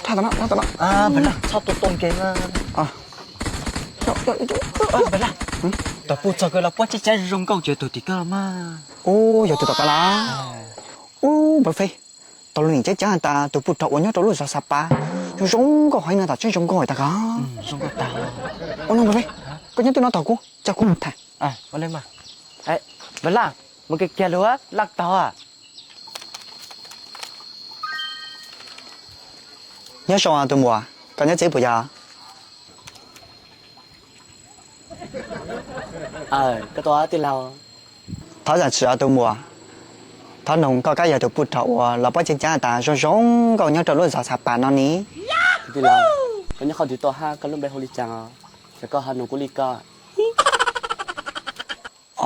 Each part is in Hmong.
Thaj tom no, thaj tom no. Npawg Laj, txhob tua tua nkeeg na. Npawg Laj, tom puag txog kawg los pob cab cab zoo nkauj cuag tus tim koj los mas. Ub, yog tus tom kawg los? Ub, npawg Fej, tau lub nim ceeb ceeb has tas tus puj rog uas nyob rau lub zos Xav Pas zoo zoo nkauj heev no, tom tseeb zoo nkauj tas kod. Ua no npawg Fej, koj nyob twg no tos kuv, coj kuv mus tham. Npawg Laj, mus kiag kiag lug, Laj taug. Nyob zoo tus muam, koj nyob tsev puas yog? Koj tua tij laug. Thov zam txim os tus muam, thov noog koj kab yog tus puj rog uas los pob ceeb ceeb tas zoo zoo nkauj nyob rau lub zos Xav Pas no ni. Tij laug, koj nyob qhov twg tuaj hab koj lub npe hu li cas os? Ces koj ho noog kuv li ko.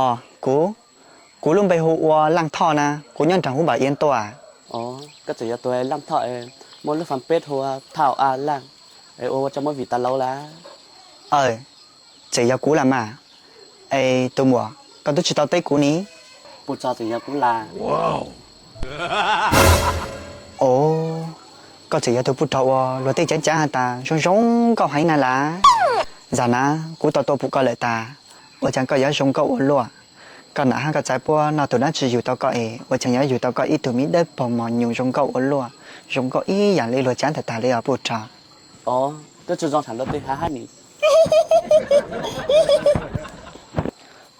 Os, kuv, kuv lub npe hu ua Laj Thoj na, kuv nyob nram Hub Npam Ia tuaj. Koj tseem yog tus Laj Thoj, muaj lub fanpage hu ua Thoj A Laj, es ua ua tso movie tas laus lawm. Aw, tseem yog kuv lawm mas. Es tus muam, koj twb tsis tau teb kuv ni. Puj rog tseem yog kuv lawm. Os, koj tseem yog tus puj rog uas luag tej ceeb ceeb has tas zoo zoo nkauj heev na lawm. Zam na, kuv tau tua pum koj lawm tas, ua cas koj yuav zoo nkauj ua luaj? Koj nam hab koj txawv puab noj tus dlaab tsi yug tau koj es ua cas yuav yug tau koj ib tug me dawb paug mos nyoos zoo nkauj ua luaj, zoo nkauj ib yam li luag ceeb tag tag li os puj rog? Os, twb tsi zoo tham luag tej hab hab ni.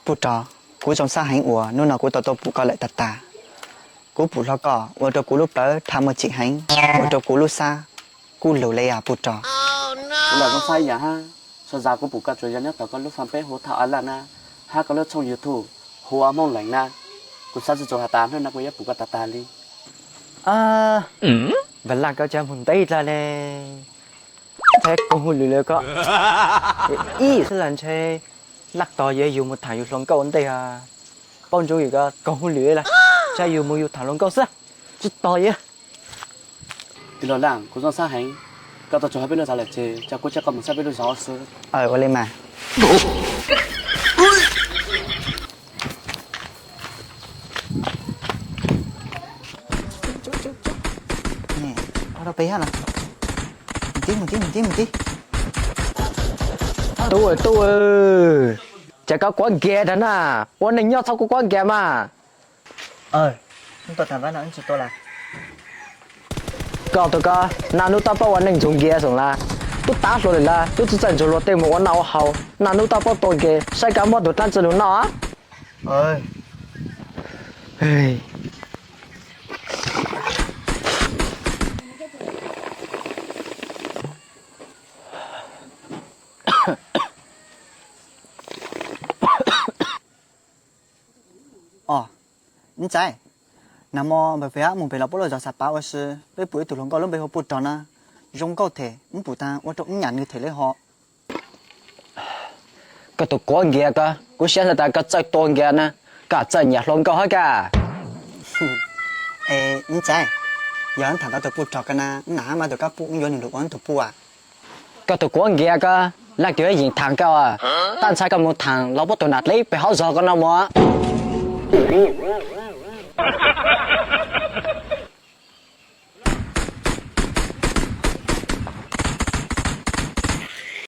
Puj rog, kuv zoo sab heev uas hnub no kuv tau tuaj pum koj lawm tag tag. Kuv pum hlo koj ua rau kuv lub plawv dhau muaj tsim heev, ua rau kuv lub sab kub lug li os puj rog. Kuv los zoo sab ib yam hab, txhua zag kuv pum koj tsuas yog nyob tom koj lub fanpage hu Thoj A Laj na, hab koj lub tshooj YouTube hu ua Hmoob Leem na. Kuv xav tsi txug has tas hnub no kuv yuav pum koj tag tag li. Npawg Laj, koj tseem mus ntev dlawg le. Ntshe koom hauj lwm lawm koj. Ib xwb los ntshe Laj tos yuav yug mus tham yug hluas nkauj ua ntej os. Paub ntsoov yus koj koom hauj lwm lawm, ntshe yug mus yug tham hluas nkauj xwb, tsis tos yus. Tij laug Laj, kuv zoo sab heev, koj tau tsuas hais peb lub zos lawm ces cia kuv coj koj mus sab peb lub zos xwb. Aw, ua li mas. Tub, tub, ces koj quav nkias tag na, ua neej nyob txhob quav quav nkias mas. Koj tus koj naj nub tab paub ua neej ntxoov nkias xwb lawm, tub tav hluas lawm lawm, tub tsi txawj ntsuag luag tej mus ua noj ua haus, naj nub tab paub tua nkias saib koj muab tus dlaab tsi lug noj. Os, me ntxhais, nag hmo npawg Fem hab mus pem los puab lub zos Xav Pav ua si, peb pum ib tug hluas nkauj lub npe hu Puj Rog na, zoo nkauj them, wb pum tas ua rau wb nyam nws them li hos. Koj tus quav nkias koj, kuv saib hlo tas koj txawj tua nkias na, koj txawj nyiam hluas nkauj hab koj. Es me ntxhais, yog wb thaam tau tus Puj Rog ko na, wb nam hab mas tus koj pum wb yuav nws lug ua wb tus puj. Koj tus quav nkias koj, leej twg yeem thaam koj, tab ntshai koj mus thaam los puab tus nam dleb pem hauv zog ko no mas.